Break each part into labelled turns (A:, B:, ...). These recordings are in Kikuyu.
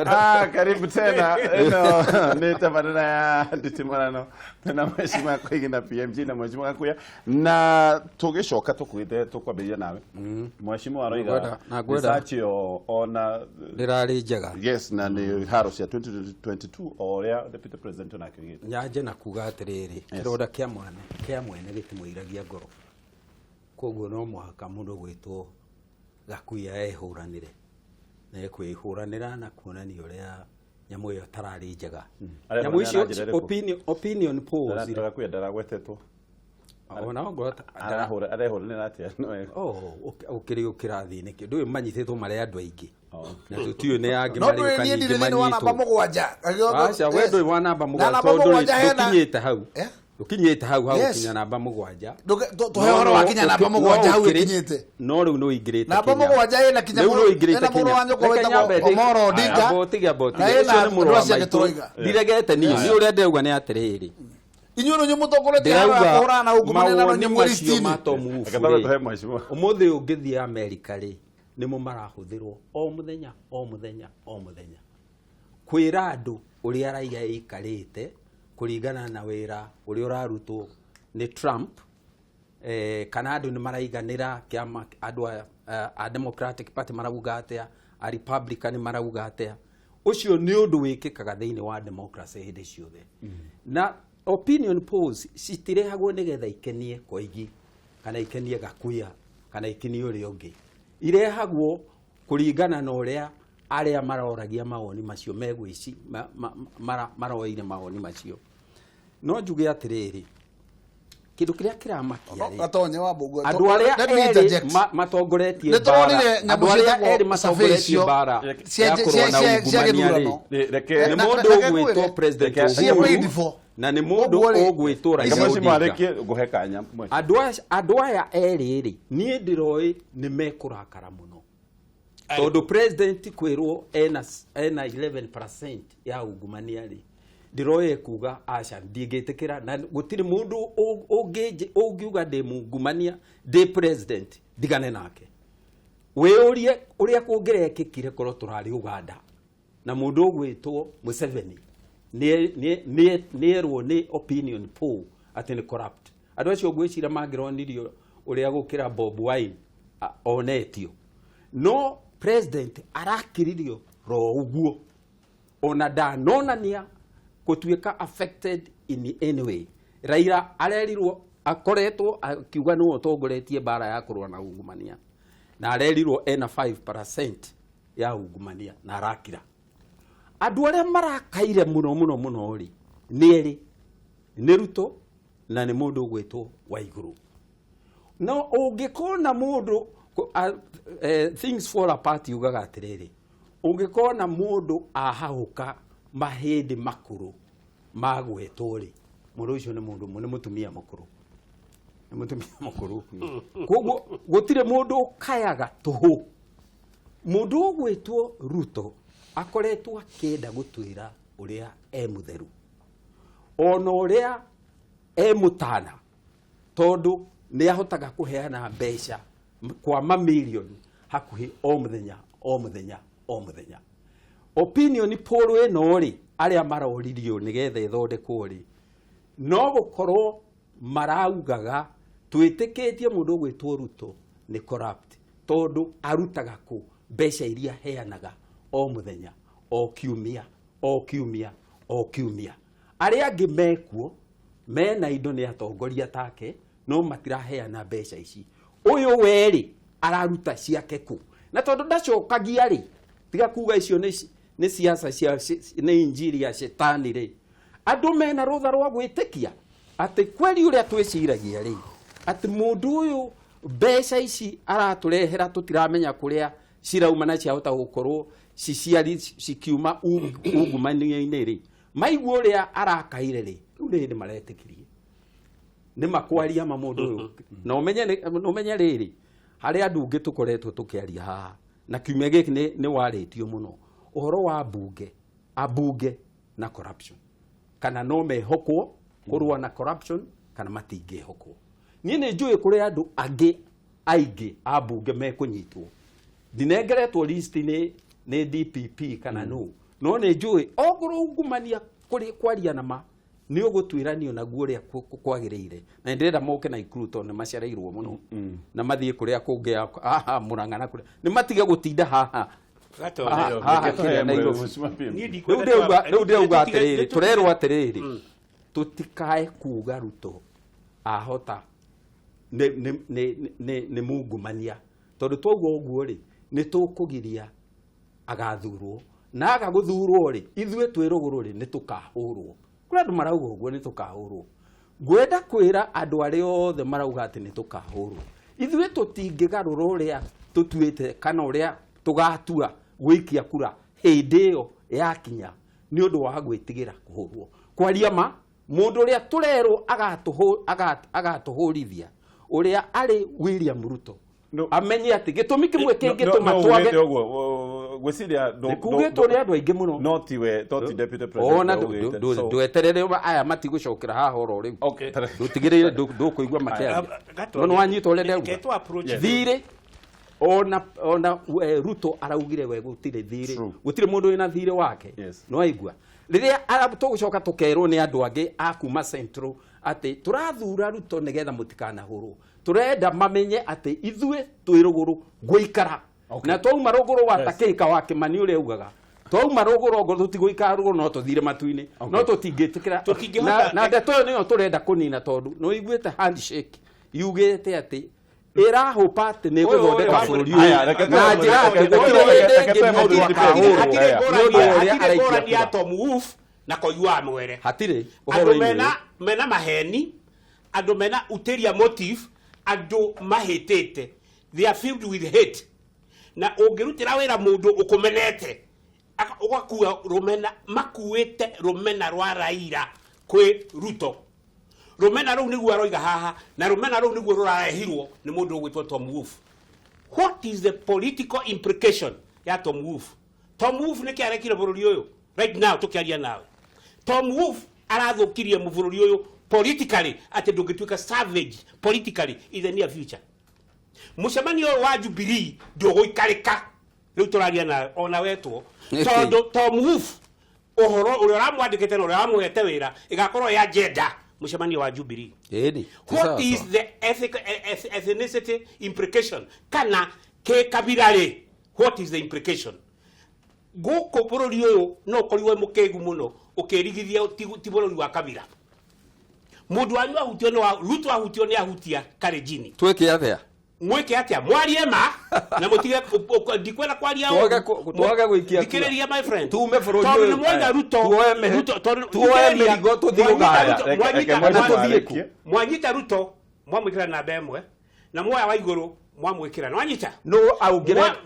A: Ah, karibu tena. Ĩno nĩ tabarĩra ya nditimũrano na Mheshimiwa Koigi na PMG na Mheshimiwa Gakuya, na tũgĩcoka tũkwĩte tũkwambĩrĩria nawe, Mheshimiwa aroiga
B: Na ngwenda-
A: research ĩyo ona
B: ndĩrarĩ njega.
A: Yes, na nĩ haro cia 2022 o ũrĩa Deputy President onake oigĩte.
B: Nyanje na kuga atĩrĩrĩ, kĩronda kĩa mwana kĩa mwene gĩtimũiragia ngoro. Koguo no mũhaka mũndũ gwĩtwo Gakuya ehũranĩre, na ekwĩhũranĩra na kuonania ũrĩa nyamũ ĩyo tararĩ njega. Nyamũ
A: Arehũranĩra
B: icio
A: na njĩra ĩrĩkũ?
B: Opinion polls rĩ,
A: Gakuya ndaragwetetwo.
B: Ona ongorwo
A: Arehũranĩra atĩa? No
B: Oh, ũkĩrĩ ũkĩrathiĩ nĩkĩ ndũĩ manyitĩtwo marĩ andũ aingĩ na tũtiũĩ nĩ angĩ
C: No
B: marĩ
C: ndũĩ
B: ũka
C: niĩ
B: ningĩ
C: ndirĩ thĩinĩ wa namba
B: manyitwo.
C: 7.
B: Aca, we ndũĩ wa namba
C: Na
B: 7
C: namba
B: tondũ
C: 7 hena
B: ndũkinyĩte hau.
C: Eh?
B: Ndũkinyĩte hau hau gũkinya namba 7.
C: Tũhe ũhoro wa kinya namba 7 hau ĩkinyĩte.
B: No rĩu nĩ ũingĩrĩte
C: Namba
B: Kenya.
C: 7 ĩna kinya
B: Rĩu nĩ ũingĩrĩte
C: ĩna mũrũ
B: Kenya.
C: wa nyũkwa
B: Reke
C: wĩtagwo
B: nyambe
C: Omoro Odinga.
B: Amba ũtige, amba ũtige.
C: Na ĩna
B: Ũcio nĩ mũrũ
C: andũ
B: wa
C: acio angĩ
B: maitũ.
C: tũroiga.
B: Ndiregete niĩ. Niĩ ũrĩa ndĩrauga nĩ atĩrĩrĩ,
C: Inyuĩ nĩ mũtongoretie haro ya
B: ndĩrauga
C: kũhũrana na ungumania na
B: mawoni
C: nĩ mwĩ
B: macio
C: list-inĩ.
B: ma Tom Wolf
A: Reke twambe
B: rĩ,
A: tũhe Mheshimiwa.
B: ũmũthĩ ũngĩthiĩ Amerika rĩ, nĩmo marahũthĩrwo o mũthenya, o mũthenya, o mũthenya kwĩra andũ ũrĩa raia ĩikarĩte kũringana na wĩra ũrĩa ũrarutwo nĩ Trump, kana andũ nĩ maraiganĩra kĩama, andũ a Democratic Party marauga atĩa, a Republican marauga atĩa. Ũcio nĩ ũndũ wĩkĩkaga thĩinĩ wa democracy hĩndĩ ciothe. Na opinion polls citirehagwo nĩgetha ikenie Koigi kana ikenie Gakuya kana ikenie ũrĩa ũngĩ. Irehagwo kũringana na ũrĩa arĩa maroragia mawoni macio megwĩci maroire mawoni macio. No njuge atĩrĩrĩ, kĩndũ kĩrĩa kĩramakia rĩ,
C: Gatonye wa Mbũngua.
B: Andũ arĩa
C: Let me
B: erĩ
C: interject.
B: matongoretie
C: Nĩ tũronire
B: mbara,
C: nyamũ
B: andũ arĩa
C: ciĩtagwo
B: erĩ matongoretie
C: survey
B: mbara ya kũrũa na
C: cia
B: ungumania rĩ,
C: gĩthurano.
A: Reke
B: nĩ mũndũ
C: Reke
B: ũgwĩtwo
C: ngwĩre.
B: President
C: Cia
B: Uhuru
C: paid for.
B: na nĩ mũndũ
C: Ũguo rĩ,
B: ũgwĩtwo
A: Reke
B: Raila
A: Mheshimiwa
B: Odinga.
A: arĩkie, ngũhe kanya, Mheshimiwa.
B: Andũ aya erĩ rĩ, niĩ ndĩroĩ nĩ mekũrakara mũno tondũ president kwĩrwo ena 11% ya ungumania rĩ, ndĩroĩ kuga aca, ndingĩtĩkĩra, na gũtirĩ mũndũ ũngiuga ndĩ mungumania ndĩ president ndigane nake. Wĩyũrie ũrĩa kũngĩrekĩkire korwo tũrarĩ Uganda na mũndũ ũgwĩtwo Museveni nĩerwo nĩ opinion poll atĩ nĩ corrupt. Andũ acio ngwĩciria mangĩronirio ũrĩa gũkĩra Bob Wine onetio. No president arakiririo ro ũguo ona ndanonania gũtuĩka affected in any way. Raila arerirwo, akoretwo akiuga nĩwe ũtongoretie mbara ya kũrũa na ungumania, na arerirwo ena 5% ya ungumania na arakira. Andũ arĩa marakaire mũno mũno mũno rĩ, nĩ erĩ, nĩ Ruto na nĩ mũndũ ũgwĩtwo Waigũrũ. No ũngĩkona mũndũ Things Fall Apart yugaga atĩrĩrĩ, ũngĩkona mũndũ ahahũka mahĩndĩ makũrũ magwetwo rĩ, mũndũ ũcio nĩ mũndũ, nĩ mũtumia mũkũrũ, nĩ mũtumia mũkũrũ. Koguo gũtirĩ mũndũ ũkayaga tũhũ. Mũndũ ũgwĩtwo Ruto akoretwo akĩenda gũtwĩra ũrĩa e mũtheru ona ũrĩa e mũtana, tondũ nĩ ahotaga kũheana mbeca kwa mamirioni hakuhĩ o mũthenya, o mũthenya, o mũthenya. Opinion poll ĩno rĩ, arĩa maroririo nĩgetha ĩthondekwo rĩ, no gũkorwo maraugaga twĩtĩkĩtie mũndũ ũgwĩtwo Ruto nĩ corrupt tondũ arutaga kũ mbeca iria heanaga o mũthenya, o kiumia, o kiumia, o kiumia. Arĩa angĩ mekuo mena indo nĩ atongoria take no matiraheana mbeca ici. Ũyũ werĩ araruta ciake kũ? Na tondũ ndacokagia rĩ, tiga kuga icio nĩ siasa cia nĩ injiri ya shetani rĩ, andũ mena rũtha rwa gwĩtĩkia atĩ kweli ũrĩa twĩciragia rĩ, atĩ mũndũ ũyũ mbeca ici aratũrehera tũtiramenya kũrĩa cirauma na ciahota gũkorwo ciciari cikiuma ungumania-inĩ rĩ, maigua ũrĩa arakaire rĩ, rĩu nĩ hĩndĩ maretĩkirie nĩ makwaria ma mũndũ ũyũ. Na ũmenye rĩrĩ, harĩ andũ ũngĩ tũkoretwo tũkĩaria haha na kiumia gĩkĩ nĩ warĩtio mũno ũhoro wa mbunge, ambunge na corruption, kana no mehokwo kũrũa na corruption kana matingĩhokwo. Niĩ nĩ njũĩ kũrĩ andũ angĩ aingĩ a mbunge mekũnyitwo. Ndinengeretwo list nĩ Nĩ DPP kana nũ, no nĩ njũĩ ongorwo ungumania kũrĩ kwaria na ma nĩ ũgũtuĩranio naguo ũrĩa kwagĩrĩire, na nĩ ndĩrenda moke na ikuru tondũ nĩ macereirwo mũno na mathiĩ kũrĩa kũngĩ haha Mũrang'a na kũrĩa nĩ matige gũtinda haha.
D: Gatonye.
B: Haha
A: Reke tũhe
B: kĩrĩa Nairobi.
A: Mheshimiwa PMG.
D: Niĩ
B: Rĩu
D: ndikwenda
B: ndĩrauga, rĩu ndĩrauga atĩrĩrĩ, tũrerwo atĩrĩrĩ, tũtikae kuga Ruto ahota nĩ mungumania, tondũ twauga ũguo rĩ, nĩ tũkũgiria agathurwo, na aga gũthurwo rĩ, ithuĩ twĩ rũgũrũ rĩ, nĩ tũkahũrwo. Kũrĩ andũ marauga ũguo, nĩ tũkahũrwo. Ngwenda kwĩra andũ arĩa othe marauga atĩ nĩ tũkahũrwo, ithuĩ tũtingĩgarũra ũrĩa tũtuĩte kana ũrĩa tũgatua gwĩikia kura hĩndĩ ĩyo yakinya nĩ ũndũ wa gwĩtigĩra kũhũrwo. Kwaria ma, mũndũ ũrĩa tũrerwo agatũhũrithia ũrĩa arĩ William Ruto,
A: No.
B: amenye atĩ gĩtũmi kĩmwe kĩngĩtũma
A: No,
B: twage
A: ugĩte ũguo, ngwĩciria
B: Nĩ kugĩtwo nĩ andũ aingĩ mũno.
A: No tiwe, to ti deputy president
B: Ona
A: augĩte.
B: ndweterere aya matigũcokera haha oro rĩu.
A: Okay.
B: Ndũtigĩrĩre ndũkũigua makĩaria.
D: Gatonye.
B: No nĩwanyita ũrĩa
D: Reke
B: ndauga.
D: tu approach
B: Thirĩ ona Ruto araugire we gũtirĩ thirĩ.
A: True.
B: Gũtirĩ mũndũ wĩna thirĩ wake.
A: Yes.
B: No aigua rĩrĩa tũgũcoka tũkerwo nĩ andũ angĩ a kuma Central atĩ tũrathura Ruto nĩgetha mũtikanahũrwo, tũrenda mamenye atĩ ithuĩ twĩ rũgũrũ gũikara na twauma rũgũrũ wa takĩka wa Kĩmani ũrĩa augaga, twauma rũgũrũ ongorwo tũtigũikara rũgũrũ, no tũthire matu-inĩ, no tũtingĩtĩkĩra. Na ndeto ĩyo nĩyo tũrenda kũnina, tondũ nĩ ũiguĩte handshake yugĩte atĩ ĩrahũpa atĩ nĩ gũthondeka bũrũri
A: Aya,
B: ũyũ
A: reke
B: na njĩra atĩ gũtirĩ hĩndĩ ĩngĩ mũndũ akahũrwo
D: Hatirĩ
B: nĩ ũndũ wa ũrĩa
D: hatirĩ
B: araikia
D: ngũrani ya
B: kura.
D: Tom Wolf na Koiwa Mwere.
B: Hatirĩ
D: Andũ
B: ũhoro-inĩ
D: mena
B: ũyũ.
D: Mena maheni, andũ mena ulterior motive, andũ mahĩtĩte, they are filled with hate, na ũngĩrutĩra wĩra mũndũ ũkũmenete, ũgakua rũmena, makuĩte rũmena rwa Raila kwĩ Ruto. Rũmena rũu nĩguo aroiga haha, na rũmena rũu nĩguo rũrarehirwo nĩ mũndũ ũgwĩtwo Tom Wolf. What is the political implication ya Tom Wolf? Tom Wolf nĩkĩ arekire bũrũri ũyũ right now tũkĩaria nawe? Tom Wolf arathũkirie bũrũri ũyũ politically atĩ ndũngĩtuĩka savage politically in the near future. Mũcemanio ũyũ wa Jubilee ndũgũikarĩka rĩu tũraria nawe ona wetwo,
B: Nĩkĩ?
D: tondũ Tom Wolf ũhoro ũrĩa ũramwandĩkĩte na ũrĩa ũramũhete wĩra ĩgakorwo ĩ agenda mũcemanio wa Jubilee.
B: Ĩni, ti
D: What
B: sawa
D: is
B: sawa.
D: the ethnicity implication kana kĩkabira rĩ? What is the implication gũkũ bũrũri ũyũ? No ũkorirwo wĩ mũkĩgu mũno ũkĩrigithia ti bũrũri wa kabira. Mũndũ wanyu ahutio nĩ wa Ruto, ahutio nĩ ahutia Kalenjin.
B: Twĩke atĩa?
D: Mwĩke atĩa? Mwarie ma na mũtige ndikwenda kwaria
B: Twage
D: ũru.
B: Twage gũikia kura.
D: Thikĩrĩria, my friend.
B: Tume bũrũri
D: Tondũ
B: ũyũ.
D: nĩ mwaiga Ruto
B: Tuoe
D: Ruto tondũ
B: tuoe
D: thikĩrĩria,
B: mĩrigo tũthiĩ
D: mwanyita
B: Ũganda.
D: Ruto-
A: Reke
D: mwanyita-
A: mheshimiwa
B: tũthiĩ
A: arĩkie.
D: Mwanyita Ruto mwamwĩkĩra namba ĩmwe, na mwoya wa igũrũ mwamwĩkĩra nwanyita.
B: Nũ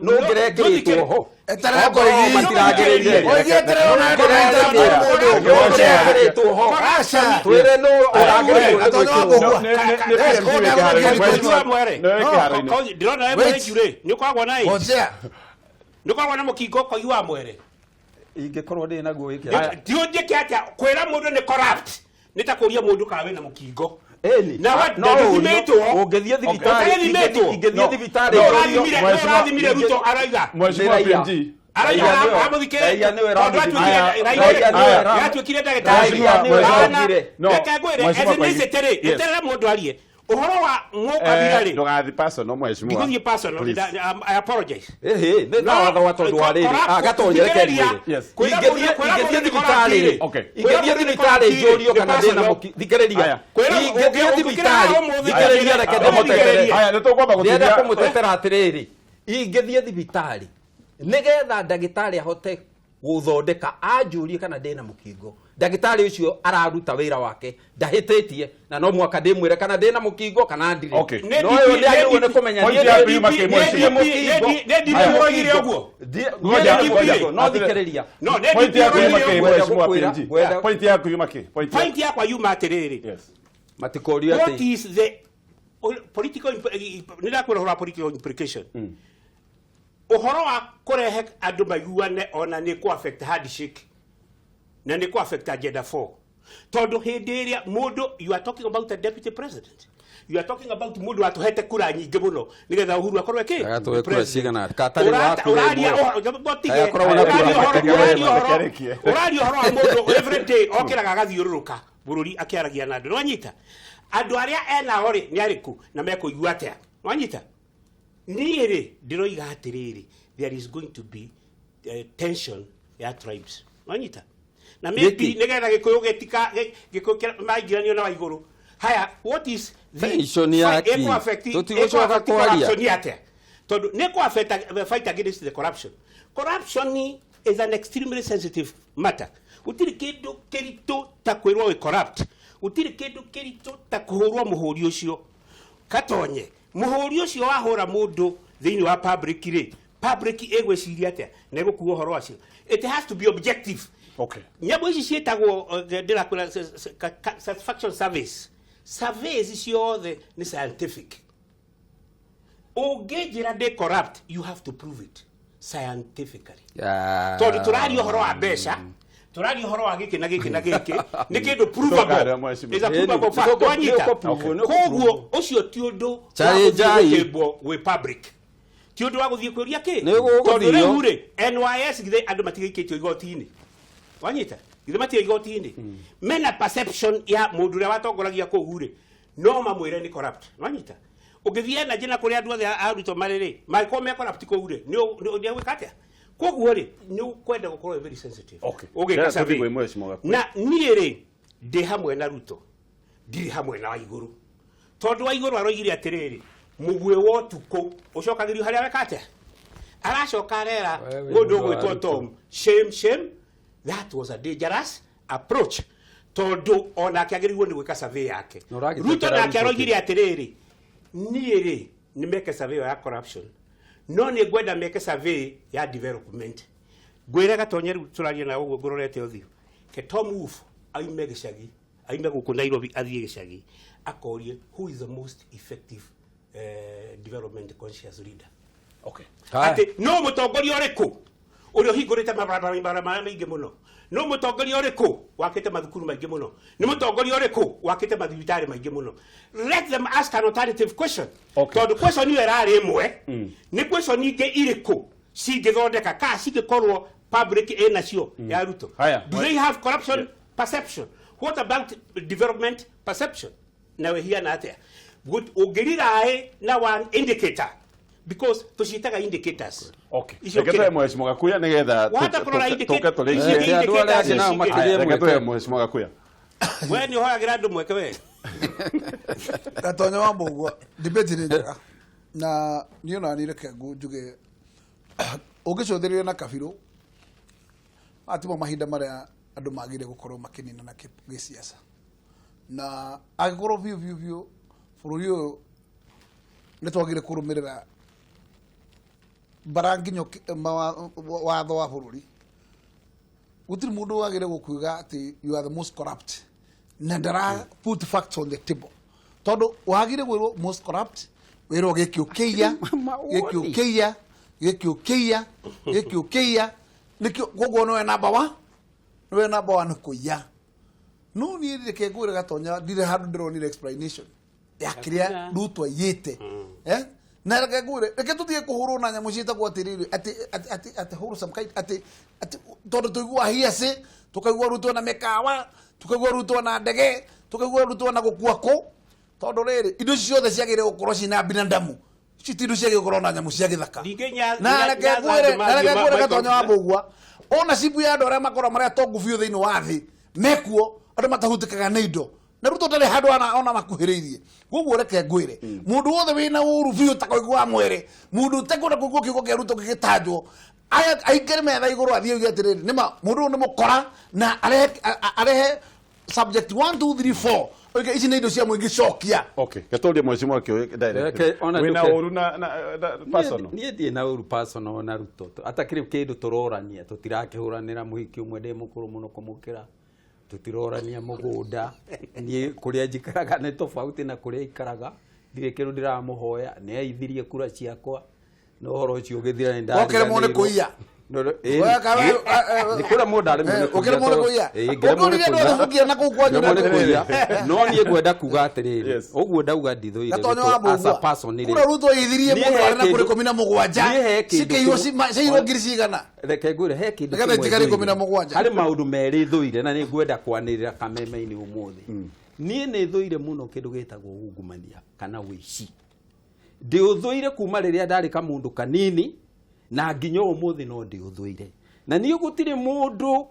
B: nũ ũngĩrekĩrĩtwo ho?
C: Eterera
B: Okorwo
C: Koigi.
B: matiragĩrĩire.
C: Koigi, eterera ona ndũretera mũndũ.
B: Nũ ũngĩrekĩrĩtwo ho?
C: Aca.
B: Twĩre nũ ũragĩrĩirwo nĩ
C: Atonya
B: gwĩkĩrwo.
C: wa
A: Nĩ
C: Yes,
A: PMG
C: go
A: wĩ
C: down
A: kĩharo-inĩ.
C: again.
A: Mheshimiwa-
D: Mwere.
A: nĩ wĩ kĩharo-inĩ.
D: Ndĩrona we
C: Wait.
D: mwere njurĩ nĩ ũkoragwo na AIDS,
C: Ngojea.
D: nĩ ũkoragwo na mũkingo, Koigi wa Mwere.
B: Ingĩkorwo ndĩ naguo wĩke atĩa?
D: Ndiũnjĩke atĩa? Kwĩra mũndũ nĩ corrupt nĩ ta kũria mũndũ kana wĩna mũkingo.
B: Ĩni.
D: Na
B: No
D: ndũthimĩtwo.
B: ũngĩthiĩ thibitarĩ
D: Ũtathimĩtwo.
B: ingĩthiĩ thibitarĩ
D: No
B: njũrio-
D: ũrathimire Ruto arauga
A: Mheshimiwa
B: Nĩ raia.
A: PMG.
D: arauga
B: Raia nĩwe-
D: amũthikĩrĩrie
B: raia nĩwe
D: tondũ
B: ĩrathimire.
D: atuĩkire
B: Raia nĩwe
D: yatuĩkire
B: Raia
D: ndagĩtarĩ.
B: nĩwe
D: Ana,
B: ĩrathimire.
A: No,
D: reke ngwĩre,
A: Mheshimiwa Koigi.
D: ethnicity rĩ,
A: Yes.
D: eterera mũndũ arie ũhoro wa mũkabira rĩ.
A: Ndũgathiĩ personal, mheshimiwa.
D: Ndigũthiĩ personal.
A: Please.
D: I apologize.
B: Ĩhĩ, nĩ ta watho wa tondũ wa rĩrĩ. Ah, Gatonye, reke ngwĩre.
A: Yes.
B: Ingĩthiĩ thibitarĩ rĩ,
A: Okay.
B: ingĩthiĩ thibitarĩ njũrio kana ndĩna mũki, thikĩrĩria.
A: Aya.
B: Ingĩthiĩ thibitarĩ, thikĩrĩria, reke ndĩmũtetere.
A: Aya, nĩ tũkwamba
B: Ndĩrenda
A: gũtigĩa
B: kũmũtetera atĩrĩrĩ, ingĩthiĩ thibitarĩ nĩgetha ndagĩtarĩ ahote gũthondeka anjũrie kana ndĩna mũkingo, ndagĩtarĩ ũcio araruta wĩra wake, ndahĩtĩtie, na no mũhaka ndĩmwĩre kana ndĩna mũkingo kana ndirĩ.
A: Okay.
B: No ũyũ nĩ agĩrĩirwo nĩ kũmenya
A: Point
B: niĩ
A: yaku yuma kĩ,
B: niĩ
A: mheshimiwa?
B: mũkingo.
D: Nĩ DP
A: Aya.
D: ũroigire ũguo.
A: Ngoja,
D: Nĩ DP.
A: ngoja.
B: No thikĩrĩria.
D: No, nĩ
A: Point
D: DP
A: yaku yuma
D: ũroigire
A: kĩ,
D: ũguo.
A: mheshimiwa
B: Ngwenda
A: PMG?
B: ngwenda-
A: Point yaku yuma kĩ? Point yaku.
D: Point yakwa yuma atĩrĩrĩ.
A: Yes.
B: Matikorio
D: What
B: atĩ
D: is the political nĩ ndakwĩra ũhoro wa political implication, ũhoro wa kũrehe andũ maiguane, ona nĩ kũ affect handshake na nĩ kũ affect agenda 4, tondũ hĩndĩ ĩrĩa mũndũ, you are talking about a deputy president, You are talking about mundu atuhete kura nyingĩ mũno nigetha Uhuru akorwo eki
B: Agatũhe kura cigana? Katarĩ wa kura
D: uraria
B: ĩmwe.
D: ũhoro
B: Kaya akoragwo na kura makĩria
D: uraria
B: ĩmwe.
D: ũhoro uraria ũhoro wa mũndũ every day okĩraga agathiũrũrũka bũrũri akĩaragia na andũ. Nĩwanyita andũ arĩa enao rĩ nĩ arĩkũ na mekũigua atĩa? Nĩwanyita niĩ rĩ ndĩroiga atĩrĩrĩ, there is going to be tension ya tribes. Nĩwanyita na maybe
B: Nĩkĩ?
D: nĩgetha gĩkũyũ gĩtika gĩkũyũ maingĩranio na waigũrũ. Haya, what is the
B: Tension ya kĩ? Tũtigũcoka
D: ĩkũ-affect
B: kwaria.
D: corruption atĩa? Tondũ nĩ kũ-affect fight against the corruption. Corruption is an extremely sensitive matter. Gũtirĩ kĩndũ kĩritũ ta kwĩrwo wĩ corrupt. Gũtirĩ kĩndũ kĩritũ ta kũhũrwo mũhũri ũcio katonye. Mũhũri ũcio wahũra mũndũ thĩinĩ wa public rĩ, public ĩgwĩciria atĩa na ĩgũkua ũhoro wacio? It has to be objective.
A: Okay.
D: Nyamũ ici ciĩtagwo ndĩrakwĩra satisfaction service, surveys ciothe nĩ scientific. Ũngĩnjĩra ndĩ corrupt, you have to prove it scientifically. Tondũ tũraria ũhoro wa mbeca, tũraria ũhoro wa gĩkĩ na gĩkĩ na gĩkĩ, nĩ kĩndũ
A: Tũkarĩa
D: provable,
A: mheshimiwa.
D: is a provable
B: Ĩni,
D: fact. Wanyita
B: nĩ ũkũ-prove.
D: koguo ũcio ti ũndũ wa
B: Challenge
D: gũthiĩ
B: ai.
D: gũkĩmbwo gwĩ public, ti ũndũ wa gũthiĩ kũria kĩ.
B: Nĩ gũgũthio.
D: Tondũ rĩu rĩ, NYS githĩ andũ matigĩikĩtio igoti-inĩ? Wanyita githĩ matirĩ igoti-inĩ? Mena perception ya mũndũ ũrĩa watongoragia kũu rĩ, no mamwĩre nĩ corrupt. Wanyita ũngĩthiĩ na njĩra kũrĩa andũ othe arutwo marĩ rĩ, mangĩkorwo me corrupt kũu rĩ, nĩ ũgwĩka atĩa? Koguo rĩ, nĩ ũkwenda gũkorwo wĩ very sensitive
A: Okay.
D: ũgĩka
A: Ndĩrenda
D: survey.
A: tũthiĩ kwĩ mheshimiwa Gakuya.
D: Na niĩ rĩ, ndĩ hamwe na Ruto, ndirĩ hamwe na Waigũrũ, tondũ Waigũrũ aroigire atĩrĩrĩ, mũguĩ wa ũtukũ ũcokagĩrio harĩa weka atĩa. Aracoka arera
B: Wewe
D: mũndũ
B: mũndũ wa
D: ũgwĩtwo
B: Ruto.
D: Tom, shame, shame, that was a dangerous approach, tondũ onake agĩrĩirwo nĩ gwĩka survey yake.
B: Na ũragĩtetera
D: Ruto nake
B: Ruto
D: aroigire atĩrĩrĩ, niĩ rĩ, nĩ meke survey ĩyo ya corruption, no nĩ ngwenda meke survey ya development. Ngwĩre gatonye, rĩu tũraria na ũguo ngũrorete ũthiũ ke Tom Wolf aime gĩcagi, aime gũkũ Nairobi athiĩ gĩcagi akorie who is the most effective development conscious leader.
A: Okay.
B: Haya.
D: Atĩ no mũtongoria ũrĩkũ ũrĩa ũhingũrĩte mabarabara marĩa maingĩ mũno, no mũtongoria ũrĩkũ wakĩte mathukuru maingĩ mũno, nĩ mũtongoria ũrĩkũ wakĩte mathibitarĩ maingĩ mũno. Let them ask an alternative question.
A: Okay.
D: Tondũ question ĩyo ĩrarĩ ĩmwe, nĩ question ingĩ irĩkũ cingĩthondeka ka cingĩkorwo public ĩnacio ya Ruto?
A: Haya.
D: Do they have corruption perception? What about development perception? Na wĩhiana atĩa? Ũngĩriraĩ na one indicator, because tũciĩtaga indicators.
A: Okay.
D: Icio
A: Reke tũhe
D: kĩrĩa.
A: mheshimiwa Gakuya nĩgetha
D: Wahota kũrora
A: tũke tũrĩkie.
D: icio
B: Andũ arĩa angĩ nao
D: indicators
B: makĩgĩe
A: Haya, reke tũhe
B: mweke.
A: mheshimiwa Gakuya.
D: We nĩ ũhoyagĩra andũ mweke we.
C: Gatonya wa mbũgua, debate nĩ njega na niĩ ona niĩ reke njuge ũngĩcũthĩrĩria na kabirũ atimo mahinda marĩa andũ magire gũkorwo makĩnina na gĩciaca na angĩkorwo biũ biũ biũ bũrũri ũyũ nĩ twagire kũrũmĩrĩra bara nginya watho wa bũrũri, gũtirĩ mũndũ wagĩrĩire gũkuiga atĩ you are the most corrupt na ndara put facts on the table, tondũ wagire gwĩrwo most corrupt, wĩrwo gĩkĩ ũkĩiya, gĩkĩ ũkĩiya, gĩkĩ ũkĩiya, gĩkĩ ũkĩiya, nĩkĩo koguo nĩwe number one, nĩwe number one kũiya. No niĩ reke ngwĩre gatonya, ndirĩ handũ ndĩronire explanation ya kĩrĩa Ruto aiyĩte. Eh, na reke ngwĩre, reke tũtige kũhũrwo na nyamũ ciĩtagwo atĩrĩrĩ, atĩ atĩ atĩ atĩ wholesome kind, atĩ atĩ tondũ tũigua hearsay, tũkaigua Ruto na mĩkawa, tũkaigua Ruto na ndege, tũkaigua Ruto na gũkua kũ, tondũ rĩrĩ indo ici ciothe ciagĩrĩire gũkorwo ciĩna binadamu, ici ti indo ciagĩrĩire gũkorwo na nyamũ cia gĩthaka.
D: Ningĩ
C: Na reke
D: Nyanza
C: ngwĩre
D: andũ
C: na reke
D: mathiĩ
C: ngwĩre gatonya wa mbũgua, ownership ya andũ arĩa makoragwo marĩ atongu biũ thĩinĩ wa thĩ mekuo, andũ matahutĩkaga nĩ indo, na Ruto ndarĩ handũ ona makuhĩrĩirie. Koguo reke ngwĩre, mũndũ wothe wĩna ũru biũ ta kũigua wa mwere, mũndũ ũtekwenda kũigua kiugo kĩa Ruto gĩgĩtanjwo, aingĩre metha igũrũ athiĩ oige atĩrĩrĩ, nĩma mũndũ ũyũ nĩ mũkora, na arehe subject 1 2 3 4, oige ici nĩ indo cia mũingĩ cokia.
A: Okay. Getũrie mheshimiwa kĩũria direct.
B: Reke, ona
A: Wĩna
B: njuke.
A: ũru na personal.
B: Niĩ ndirĩ na ũru personal na Ruto, atakĩrĩ kĩndũ tũrorania, tũtirakĩhũranĩra mũhiki ũmwe, ndĩ mũkũrũ mũno kũmũkĩra, tũtirorania mũgũnda, niĩ kũrĩa njikaraga nĩ tofauti na kũrĩa aikaraga, ndirĩ kĩndũ ndĩramũhoya, nĩ aithirie kura ciakwa na ũhoro ũcio ũgĩthira nĩ
C: Wakeremwo nĩ
B: ndariganĩirwo.
C: kũiya.
B: Nĩ kũrĩa mũndũ aremwo nĩ
C: Ũkĩremwo nĩ kũiya.
B: Ngĩremwo nĩ
C: Ũngĩũrire andũ othe bungia na kũu kwanyu
B: Ngĩremwo nĩ
C: na
B: kũiya. No niĩ ngwenda kuga atĩrĩrĩ,
A: Yes.
B: ũguo ndauga ndithũire
C: Gatonyo
B: Ruto
C: wa
B: as a
C: Mbũgua.
B: person rĩ.
C: Kura Ruto aithirie
B: Niĩ
C: mũndũ
B: he
C: arĩ na kura
B: kĩndũ-
C: 17.
B: Niĩ he kĩndũ
C: Cikĩiywo
B: kĩmwe-
C: ciaiywo ngiri cigana.
B: Reke ngwĩre he kĩndũ
C: Nĩgetha
B: kĩmwe
C: itigare
B: thũire.
C: 17.
B: Harĩ maũndũ merĩ thũire na nĩ ngwenda kwanĩrĩra kameme-inĩ ũmũthĩ. Niĩ nĩ thũire mũno kĩndũ gĩtagwo ungumania kana ũici. Ndĩũthũire kuma rĩrĩa ndarĩ kamũndũ kanini na nginya ũmũthĩ no ndĩũthũire. Na niĩ gũtirĩ mũndũ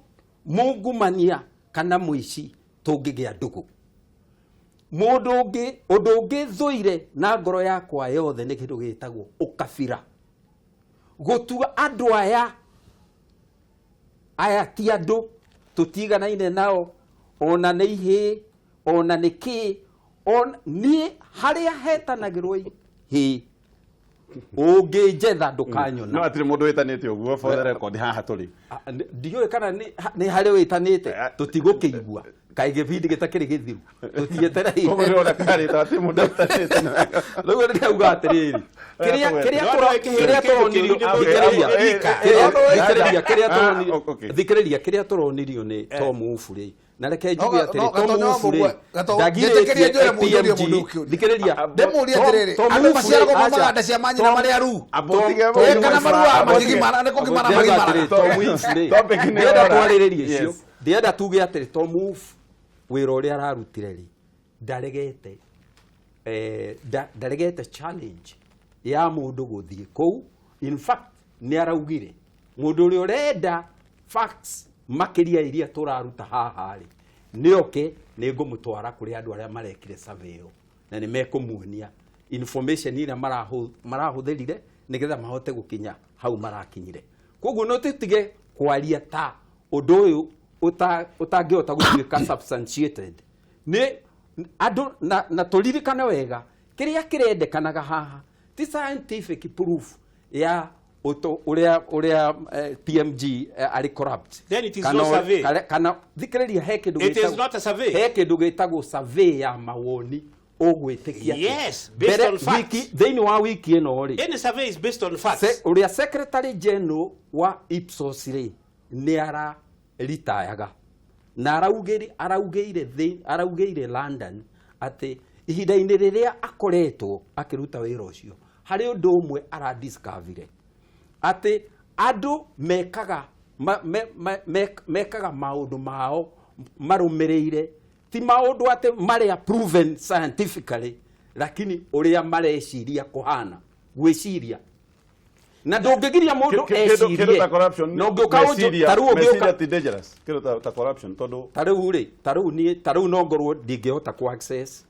B: mungumania kana mũici tũngĩgĩa ndũgũ. Mũndũ ũngĩ ũndũ ũngĩ thũire na ngoro yakwa yothe nĩ kĩndũ gĩtagwo ũkabira. Gũtua andũ aya aya ti andũ tũtiganaine nao ona nĩ ihĩĩ ona nĩ kĩĩ ona niĩ harĩa hetanagĩrwo hĩ ũngĩnjetha ndũkanyona.
A: No atirĩ mũndũ wĩtanĩte ũguo, for the record, haha tũrĩ.
B: Ndiũĩ kana nĩ harĩ wĩtanĩte, tũtigũkĩigua kaĩ gĩbindi gĩtakĩrĩ gĩthiru tũtietereire.
A: Koguo ndĩrona karĩtwa hatirĩ mũndũ wĩtanĩte.
B: Rĩu ndĩrauga atĩrĩrĩ, kĩrĩa kĩrĩa
D: No,
B: tũra-
D: kĩhĩndĩ
B: kĩrĩa
D: kĩndũ
B: tũronirio
D: kĩu nĩ
B: thikĩrĩria,
D: kĩrika.
B: thikĩrĩria, kĩrĩa tũronirio
A: Okay.
B: thikĩrĩria, kĩrĩa tũronirio nĩ Tom Ufu rĩ, na reke njuge
C: No,
B: atĩrĩ,
C: no,
B: Tom
C: Gatonyo wa
B: Ufu rĩ
C: Mbũgua,
B: ndagirĩtie
C: njĩtĩkĩrie njũre mũndũ ũrĩa
B: PMG
C: mũndũ ũkĩũria.
B: thikĩrĩria,
C: Ndĩmũrie atĩrĩrĩ,
B: Tom
C: andũ
B: Ufu rĩ,
C: maciaragwo
B: aca,
C: maumaga nda cia manyina marĩ aru.
A: Tom
C: Kana maruaga
A: Ufu-
C: makĩgimara, nĩ kũgimara
B: Ndĩrauga
C: magimaraga.
B: atĩrĩ, Tom Ufu rĩ,
A: Topic nĩ
B: ndĩrenda
A: yora.
B: twarĩrĩrie icio.
A: Yes.
B: Ndĩrenda tuge atĩrĩ, Tom Ufu wĩra ũrĩa ararutire rĩ, ndaregete ndaregete challenge ya mũndũ gũthiĩ kũu. In fact nĩ araugire mũndũ ũrĩa ũrenda facts makĩria iria tũraruta haha rĩ, nĩ oke, nĩ ngũmũtwara kũrĩ andũ arĩa marekire survey ĩyo na nĩ mekũmuonia information iria marahũthĩrire nĩgetha mahote gũkinya hau marakinyire. Koguo no tũtige kwaria ta ũndũ ũyũ ũtangĩhota gũtuĩka substantiated nĩ andũ na tũririkane wega kĩrĩa kĩrendekanaga haha ti scientific proof ya ũrĩa ũrĩa PMG arĩ corrupt.
D: Then it is
B: Kana
D: no survey.
B: Kana thikĩrĩria, he kĩndũ
D: It is not a survey.
B: he kĩndũ gĩtagwo survey ya mawoni ũgwĩtĩkia atĩa.
D: Yes, based
B: Mbere
D: on facts.
B: Thĩinĩ wa wiki ĩno rĩ,
D: Any survey is based on facts.
B: Ũrĩa secretary general wa Ipsos rĩ, nĩ araritayaga na araugĩire London atĩ ihinda-inĩ rĩrĩa akoretwo akĩruta wĩra ũcio harĩ ũndũ ũmwe aradiscoverire atĩ andũ mekaga mekaga maũndũ mao marũmĩrĩire ti maũndũ atĩ marĩa proven scientifically, lakini ũrĩa mareciria kũhana gwĩciria, na ndũngĩgiria mũndũ
A: Kĩndũ ta
B: ecirie
A: corruption,
B: na ũngĩũka ta rĩu ũngĩũka
A: meciria ti dangerous, kĩndũ ta corruption, tondũ
B: ta rĩu rĩ, ta rĩu niĩ, ta rĩu no ngorwo ndingĩhota ku access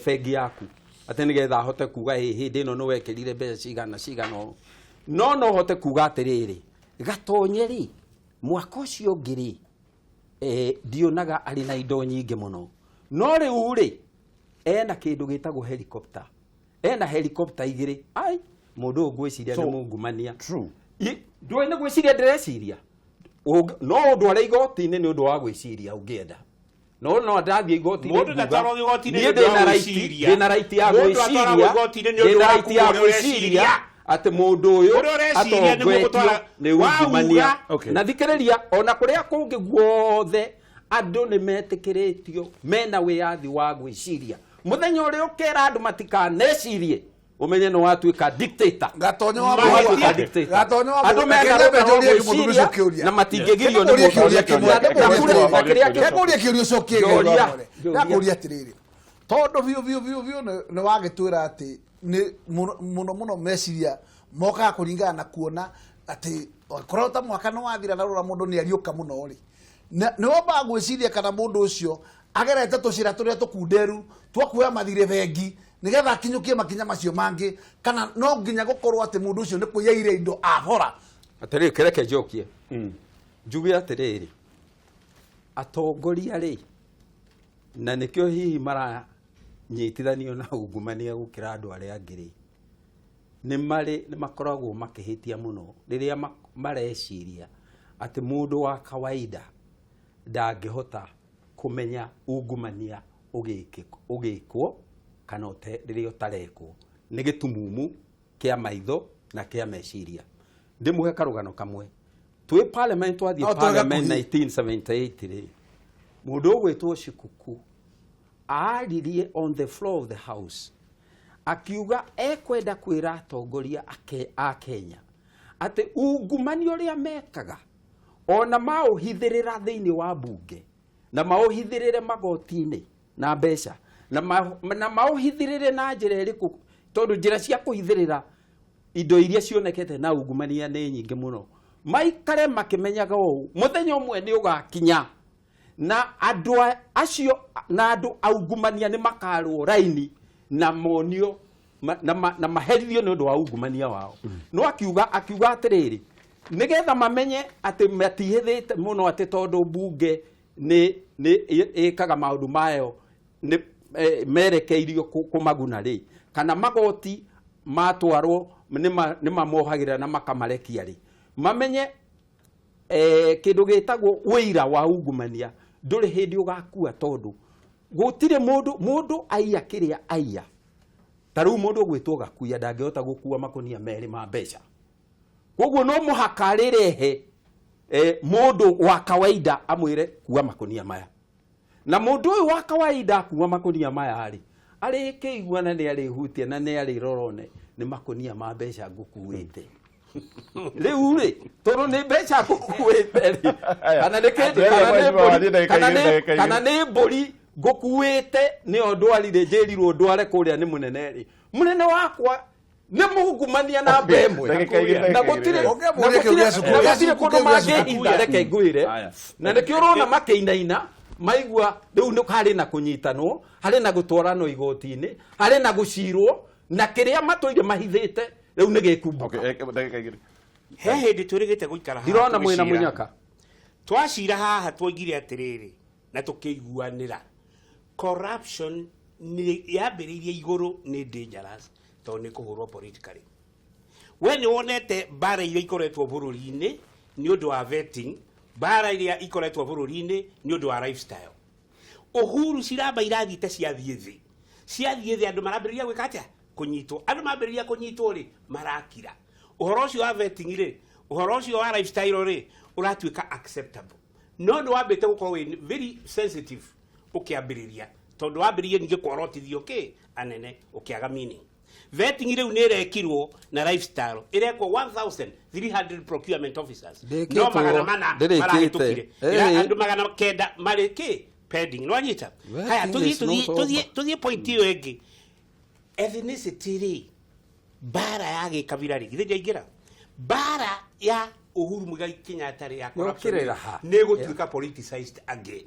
B: bengi yaku atĩ nĩgetha hote kuga ĩ hĩndĩ ĩno nĩ wekĩrire mbeca cigana cigana ũũ, no hote kuga atĩrĩrĩ, Gatonye rĩ, mwaka ũcio ũngĩ rĩ, ndionaga arĩ na indo nyingĩ mũno, no rĩu rĩ ena kĩndũ gĩtagwo helicopter, ena helicopter igĩrĩ. Ai, mũndũ ũyũ ngwĩciria nĩ mungumania.
A: True.
B: Ndũĩ nĩ gwĩciria ndĩreciria. No ũndware igoti-inĩ nĩ ũndũ wa gwĩciria ũngĩenda, no ndathiĩ igoti-inĩ
D: Mũndũ
B: nguga,
D: ndatwaragwo igoti-inĩ
B: niĩ
D: nĩ ũndũ wa
B: ndĩna right-
D: gwĩciria.
B: ndĩna right ya
D: Mũndũ atwaragwo
B: gwĩciria,
D: igoti-inĩ nĩ ũndũ
B: ndĩna
D: wa
B: right ya
D: kuga ũrĩa
B: gwĩciria
D: ũreciria.
B: atĩ mũndũ ũyũ
D: Ũrĩa ũreciria nĩguo
B: atongoretio
D: gũtwara-
B: nĩ ungumania.
D: Wauga.
B: Na thikĩrĩria, ona kũrĩa kũngĩ guothe andũ nĩ metĩkĩrĩtio mena wĩyathi wa gwĩciria. Mũthenya ũrĩa ũkera andũ matikanecirie, ũmenye nĩ watuĩka dictator.
C: Gatonyo wa
D: Mahĩtia.
C: Mbũgua.
B: Dictator.
C: Gatonyo wa
B: Andũ
C: Mbũgua.
B: mena
C: Reke
B: rũtha rwa
C: njũrie kĩmũthuri
B: gwĩciria
C: ũcio kĩũria.
B: na matingĩgirio nĩ
C: Ndĩmũrie
B: mũndũ.
C: kĩũria kĩmwe.
B: Na kĩrĩa kĩ-
C: Ndĩmũrie kĩũria ũcokie
B: Njũria.
C: gĩthwamore. Ndakũria atĩrĩrĩ, tondũ biũ biũ biũ biũ nĩ wagĩtwĩra atĩ nĩ mũno mũno mũno meciria mokaga kũringana na kuona atĩ korwo ta mwaka nĩ wathira na rora mũndũ nĩ ariũka mũno rĩ, nĩ wambaga gwĩciria kana mũndũ ũcio agerete tũcĩra tũrĩa tũkunderu twa kuoya mathirĩ bengi nĩgetha akinyũkie makinya macio mangĩ, kana no nginya gũkorwo atĩ mũndũ ũcio nĩ kũiyaire indo abora.
B: Atĩrĩrĩ, kĩreke njokie njuge atĩrĩrĩ, atongoria rĩ, na nĩkĩo hihi maranyitithanio na ungumania gũkĩra andũ arĩa angĩ rĩ, nĩ marĩ nĩ makoragwo makĩhĩtia mũno rĩrĩa mareciria atĩ mũndũ wa kawaida ndangĩhota kũmenya ungumania ũgĩkwo kana rĩrĩa ũtarekwo nĩ gĩtumumu kĩa maitho na kĩa meciria. Ndĩmũhe karũgano kamwe. Twĩ parliament, twathiĩ
C: No twage
B: parliament
C: kũhi-
B: 1978 rĩ, mũndũ ũgwĩtwo Shikuku aririe on the floor of the house, akiuga ekwenda kwĩra atongoria a Kenya atĩ ungumania ũrĩa mekaga ona maũhithĩrĩra thĩinĩ wa bunge na maũhithĩrĩre magoti-inĩ na mbeca na maũhithĩrĩre na njĩra ĩrĩkũ, tondũ njĩra cia kũhithĩrĩra indo iria cionekete na ungumania nĩ nyingĩ mũno, maikare makĩmenyaga ũũ, mũthenya ũmwe nĩ ũgakinya na andũ acio na andũ aungumania nĩ makarwo raini na monio na maherithio nĩ ũndũ wa ungumania wao. No akiuga atĩrĩrĩ, nĩgetha mamenye atĩ matihĩthĩte mũno, atĩ tondũ bunge nĩ ĩkaga maũndũ mayo nĩ merekeirio kũmaguna rĩ, kana magoti matwarwo nĩ mamohagĩrĩra na makamarekia rĩ, mamenye kĩndũ gĩtagwo ũira wa ungumania ndũrĩ hĩndĩ ũgakua, tondũ gũtirĩ mũndũ aiya kĩrĩa aiya. Ta rĩu mũndũ ũgwĩtwo Gakuya ndangĩhota gũkua makũnia merĩ ma mbeca, koguo no mũhaka rĩrehe mũndũ wa kawaida amwĩre kua makũnia maya, na mũndũ ũyũ wa kawaida akua makũnia maya rĩ, arĩkĩigua na nĩ arĩhutia na nĩ arĩrorone nĩ makũnia ma mbeca ngũkuĩte rĩu rĩ, tondũ nĩ mbeca ngũkuĩte rĩ, kana nĩ kĩndũ, kana nĩ mbũri, kana nĩ mbũri ngũkuĩte, nĩyo ndwarire, njĩrirwo ndware kũrĩa nĩ mũnene rĩ, mũnene wakwa nĩ mũngumania namba ĩmwe.
A: Ndagĩka igĩrĩ,
B: Na
A: ndagĩka
B: gũtirĩ
A: igĩrĩ.
C: Ũngĩamũria kĩũria cukuru,
B: na gũtirĩ
C: cukuru,
B: kũndũ
C: kĩũria cukuru.
B: mangĩhitha, reke ngwĩre.
A: Aya.
B: Na nĩkĩo ũrona makĩinaina, maigua rĩu nĩ harĩ na kũnyitanwo, harĩ na gũtwaranwo igoti-inĩ, harĩ na gũcirwo, na kĩrĩa matũire mahithĩte rĩu nĩ gĩkumbũka.
A: Okay, ndagĩka igĩrĩ.
D: He hĩndĩ twĩrĩgĩte gũikara haha
B: Ndirona mwĩna
D: tũgĩcira.
B: mũnyaka.
D: Twacira haha twoigire atĩrĩrĩ na tũkĩiguanĩra, corruption nĩ yambĩrĩirie igũrũ, nĩ dangerous tondũ nĩ kũhũrwo politically. We nĩ wonete mbara iria ikoretwo bũrũri-inĩ nĩ ũndũ wa vetting, mbara iria ikoretwo bũrũri-inĩ nĩ ũndũ wa lifestyle. Uhuru ciramba irathiĩte ciathiĩ thĩ, ciathiĩ thĩ, andũ marambĩrĩria gwĩka atĩa? Kũnyitwo. Andũ mambĩrĩria kũnyitwo rĩ, marakira ũhoro ũcio wa vetting rĩ, ũhoro ũcio wa lifestyle rĩ, ũratuĩka acceptable. No nĩ wambĩte gũkorwo wĩ very sensitive ũkĩambĩrĩria, tondũ wambĩrĩrie ningĩ kworotithio kĩ anene ũkĩaga meaning. Vetting rĩu nĩ ĩrekirwo na lifestyle ĩrekwo 1300 procurement officers, no
B: Ndĩkĩtwo,
D: 400
B: ndĩrĩkĩte.
D: marahĩtũkire. Andũ 900 marĩ kĩ pending, nĩwanyita? Haya,
B: Vetting
D: tũthiĩ
B: is not
D: tũthiĩ
B: over.
D: Tũthiĩ point ĩyo ĩngĩ, ethnicity rĩ, mbara ya gĩkabira rĩ, githĩ ndĩaingĩra mbara ya Uhuru Muigai Kenyatta rĩ, ya corruption
B: Yokĩrĩra ha?
D: nĩ ĩgũtuĩka politicized again,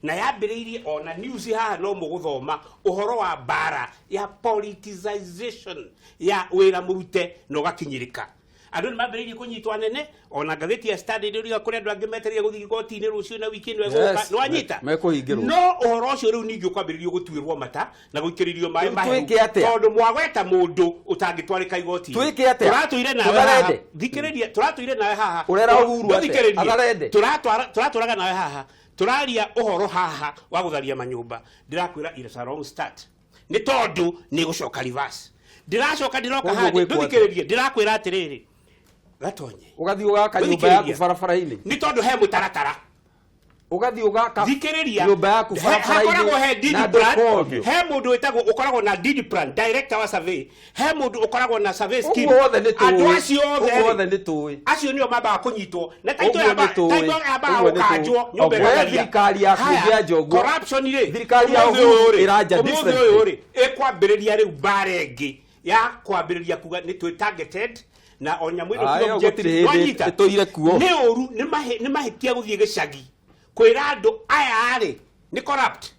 D: na yambĩrĩirie ona news haha no mũgũthoma ũhoro wa mbara ya politicization ya wĩra mũrute na ũgakinyĩrĩka. Andũ nĩ mambĩrĩirie kũnyitwo anene, ona ngathĩti ya Standard ĩriga kũrĩ andũ angĩ metereire gũthiĩ igoti-inĩ rũciũ na wiki ĩno ĩgũka.
B: Yes,
D: Nĩ wanyita?
B: mekũhingĩrwo.
D: No ũhoro ũcio rĩu ningĩ ũkwambĩrĩrio gũtuĩrwo mata na gũikĩrĩrio maĩ
B: Rĩu
D: mahehu,
B: twĩke atĩa?
D: tondũ mwagweta mũndũ ũtangĩtwarĩka igoti-inĩ.
B: Twĩke atĩa?
D: Tũratũire nawe
B: Tũtharende?
D: haha, thikĩrĩria, tũratũire nawe haha.
B: Ũrera Uhuru atĩa?
D: Thikĩrĩria.
B: Atharende?
D: Tũratwaraga nawe haha, tũraria ũhoro haha wa gũtharia manyũmba. Ndĩrakwĩra it's a wrong start, nĩ tondũ nĩ gũcoka reverse. Ndĩracoka ndĩroka
B: Koguo
D: haha
B: gwĩkwo atĩa?
D: ndũthikĩrĩrie, ndĩrakwĩra atĩrĩrĩ, gatonye.
B: Ũgathiĩ ũgaka nyũmba yaku
D: Thikĩrĩria.
B: barabara-inĩ.
D: Nĩ tondũ he mũtaratara.
B: Ũgathiĩ ũgaka
D: Thikĩrĩria.
B: nyũmba yaku
D: Hakoragwo he
B: barabara-inĩ
D: DD
B: na
D: plan.
B: ndũkorio.
D: He mũndũ wĩtagwo ũkoragwo na DD plan, director wa survey, he mũndũ ũkoragwo na survey scheme.
B: Ũguo wothe nĩ tũĩ.
D: Andũ acio othe
B: Ũguo
D: rĩ,
B: wothe nĩ tũĩ.
D: Acio nĩo mambaga kũnyitwo na taito
B: Ũguo nĩ tũĩ.
D: taito yambaga
B: Ũguo nĩ tũĩ.
D: gũkanjwo nyũmba
B: We
D: ĩgatharia.
B: thirikari yaku
D: Haya,
B: ĩngĩanja ũguo.
D: corruption rĩ,
B: Thirikari ya
D: ũmũthĩ
B: Uhuru
D: ũyũ rĩ,
B: ĩranja
D: ũmũthĩ
B: differently.
D: ũyũ rĩ, ĩkwambĩrĩria rĩu mbara ĩngĩ ya kwambĩrĩria kuga nĩ twĩ targeted na o nyamũ ĩno
B: Ah,
D: ti
B: ĩyo
D: objective.
B: gũtirĩ hĩndĩ
D: Nwanyita?
B: ĩtũire kuo.
D: Nĩ ũru, nĩ mahĩtia gũthiĩ gĩcagi kwĩra andũ aya rĩ nĩ corrupt.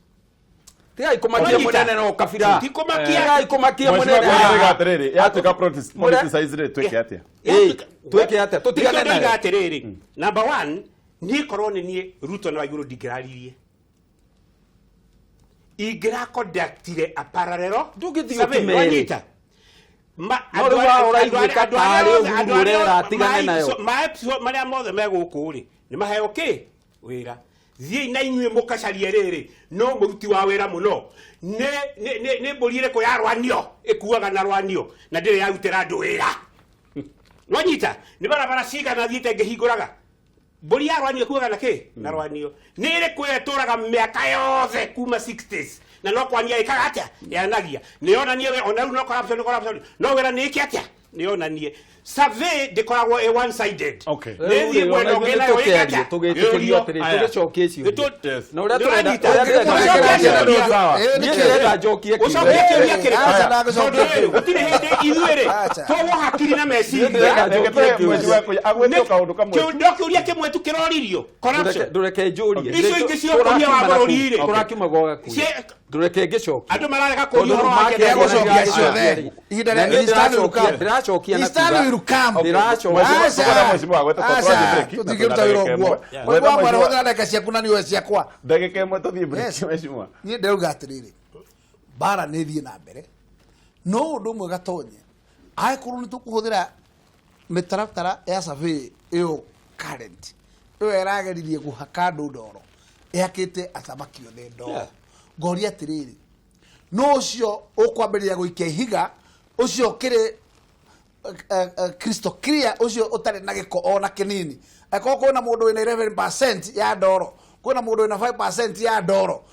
B: Tigai kũmakia
D: Nwanyita?
B: mũnene no kabira.
D: Ti kũmakia.
B: Tigai kũmakia
A: Mheshimiwa
B: mũnene.
A: Koiga atĩrĩrĩ, yatuĩka politicized rĩ, twĩke atĩa?
B: Ĩ, twĩke atĩa? Tũtigane
D: Nĩkĩo
B: nayo.
D: ndoiga atĩrĩrĩ, number one, niĩ korwo nĩ niĩ Ruto na Waigũrũ, ndingĩraririe, ingĩraconductire a parallel
B: Ndũngĩthiĩ
D: survey.
B: ũkĩmeere.
D: Wanyita?
B: No rĩu wa ũraiguĩka tarĩ Uhuru ũrera atigane nayo.
D: Marĩa mothe me gũkũ rĩ, nĩ maheo kĩ wĩra, thiĩi na inyuĩ mũkacarie rĩrĩ no mũruti wa wĩra mũno nĩ mbũri ĩrĩkũ ya rwanio ĩkuaga na rwanio na ndĩrĩ yarutĩra andũ wĩra. Nwanyita nĩ barabara cigana thiĩte ngĩhingũraga mbũri ya rwanio ĩkuaga na kĩ na rwanio nĩ ĩrĩkũ ĩyo ĩtũraga mĩaka yothe kuma 60s na no kwania ĩkaga atĩa yanagia nĩ yonanie we ona rĩu no corruption nĩ corruption no wĩra nĩ ĩke atĩa nĩ yonanie survey ndĩkoragwo ĩ one sided
A: Okay.
D: nĩ thiĩ mwena ũngĩ nayo ĩke atĩa
B: tũgĩtĩkĩrio atĩrĩ
A: Aya.
B: tũgĩcokie ciũria
D: Nĩtũ-
B: na ũrĩa tũrenda
D: Nĩũranyita?
B: ũrĩa ndĩrenda
D: Ũcokie ciũria.
A: Sawa.
C: Eh,
B: niĩ
C: nĩkĩ?
B: ndĩrenda njokie
D: ũcokie
B: kĩũria
D: kĩũria kĩrĩkũ
C: Aca, ndagũcokia
D: tondũ rĩrĩ gũtirĩ hĩndĩ ithuĩ rĩ
C: Aca.
D: tũgwo hakiri na meciria
B: Ndĩrenda
A: Reke
B: njokie
A: tũhe
B: kĩũria.
A: mheshimiwa Gakuya agwĩte kaũndũ kamwe.
D: No kĩũria kĩmwe tu kĩroririo corruption
B: ndũreke njũrie
D: Icio ingĩ cia ũkũria wa bũrũri rĩ.
B: tũrakiuma gwa Gakuya
D: Cie-
B: ndũreke ngĩcokie
D: andũ mararega kũria ũhoro wa agenda ya
C: Ndegũcokia
D: gũcokia
C: ciothe. Ihinda rĩa- his time will come.
B: ndĩracokia na
C: His time will come.
B: ndĩracokia
C: Aca.
A: Tũkwenda mheshimiwa agwete tondũ
C: Aca.
A: tũrathiĩ break, na
C: Tũtingĩruta wĩra
A: twĩna
C: ũguo.
A: ndagĩka ĩmwe.
C: Ũguo wamwĩra hũthĩra ndagĩka ciaku na niwe ciakwa.
A: Ndagĩka ĩmwe tũthiĩ break,
C: Yes.
A: mheshimiwa.
C: Niĩ ndĩrauga atĩrĩrĩ, mbara nĩ ĩthiĩ na mbere no ũndũ ũmwe gatonye angĩkorwo nĩ tũkũhũthĩra mĩtaratara ya survey ĩyo current ĩyo ĩrageririe kũhaka andũ ndoro ĩhakĩte athamaki othe ndoro
B: Yeah.
C: ngoria atĩrĩrĩ no ũcio ũkwambĩrĩria gũikia ihiga ũcio ũkĩrĩ Crystal clear ũcio ũtarĩ na gĩko ona kĩnini angĩkorwo kwĩna mũndũ wĩna 11% ya ndoro kwĩna mũndũ wĩna 5% ya ndoro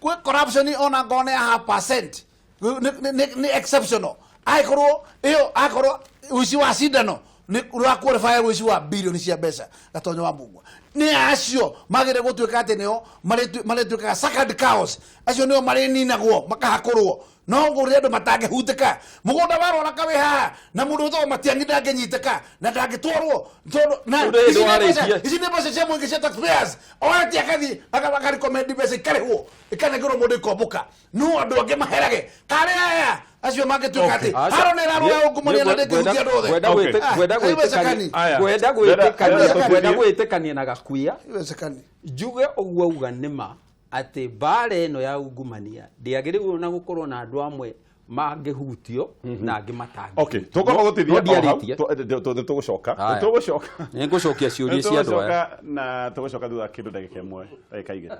C: kwĩ corruption ona ngorwo nĩ ya half percent nĩ exceptional angĩkorwo ĩyo angĩkorwo ũici wa cindano nĩ wa qualify ũici wa bilioni cia mbeca gatonyo wa mungwa nĩ acio magĩrĩire gũtuĩka atĩ nĩo marĩtuĩkaga sacred cows acio nĩo marĩninagwo makahakũrwo no ngũrĩ andũ matangĩhutĩka mũgũnda wa rwaraka wĩ haha na mũndũ wĩtagwo Matiang'i ndangĩnyitĩka na ndangĩtwarwo tondũ na
B: Ũndũ ũyũ
C: ici nĩ mbeca
B: ndwarĩtie.
C: ici nĩ mbeca cia mũingĩ cia taxpayers oete akathi akarecommend mbeca ikarĩhwo ikanengerwo mũndũ ikombũka no andũ angĩ maherage karĩ aya acio mangĩtuĩka atĩ
B: Aca.
C: haro nĩ ĩrarũa ungumania na ndĩngĩhutia andũ othe
B: Ngwenda
A: Okay.
B: ngwenda
C: Ah,
B: gwĩtĩkania
C: haiwezekani.
A: Aya.
B: ngwenda
A: Ndĩrenda-
B: gwĩtĩkania
A: ndĩrenda
B: ngwenda
A: tũthiĩ.
B: gwĩtĩkania na Gakuya
C: Haiwezekani.
B: njuge ũguo auga nĩma atĩ mbara ĩno ya ungumania ndĩagĩrĩirwo na gũkorwo na andũ amwe mangĩhutio na angĩ matangĩhutio.
A: Okay, tũkwamba gũtithia
B: No
A: o hau.
B: ndiarĩtie.
A: Tũgũcoka.
B: Haya.
A: Tũgũcoka.
B: Nĩngũcokia ciũria cia andũ aya.
A: Tũgũcoka na tũgũcoka thutha wa kĩndũ ndagĩka ĩmwe, ndagĩka igĩrĩ.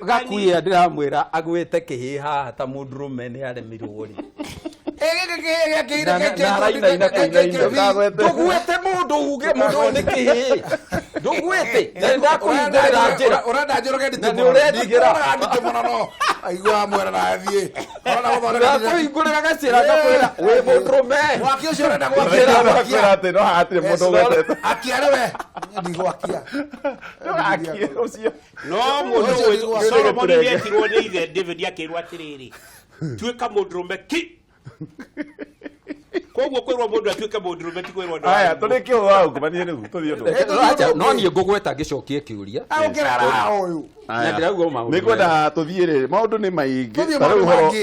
B: Gakuya ndĩramwĩra agwĩte kĩhĩ haha ta mũndũrũme nĩ aremirwo rĩ
C: Ĩ, gĩkĩ kĩhĩ gĩakĩire
B: Na- na arainaina kũinaina. Ndũgwĩte mũndũ uge mũndũ ũyũ nĩ kĩhĩ ndũgwĩte na nĩndakũhingũrĩra njĩra
C: Ũrenda njũrage
B: Na nĩ ũretigĩra.
C: nditĩ mũno no aigua mwera na thiĩ Ũrenda gũthondeka
B: ndakũhingũrĩra gacĩra ngakwĩra wĩ mũndũrũme
C: mwaki ũcio ũrenda gwakĩra
A: Kwĩra atĩ no hatirĩ mũndũ ũgwetete.
C: akia rĩwe ndigwakia
A: Akie ũcio.
D: No mũndũ
C: Ũcio
D: ũgwĩtwo
C: nĩguo.
D: Solomon
A: Tũrenge.
D: nĩetirwo nĩ ithe David akĩrwo atĩrĩrĩ tuĩka mũndũrũme ki koguo kwĩrwo mũndũ atuĩke mũndũrũme ti kwĩrwo andũ
A: Aya,
D: arũme.
A: tũrĩkie ũhoro wa ungumania rĩu, tũthiĩ ũndũ.
C: Eh,
B: no niĩ ngũgweta ngĩcokie kĩũria
C: agũkĩra raha ũyũ
B: Na ndĩrauga maũndũ
A: Nĩngwenda tũthiĩ rĩ, maũndũ nĩ maingĩ.
C: Tũthiĩ
A: Ta rĩu
C: maũndũ
A: ũhoro-
C: mangĩ.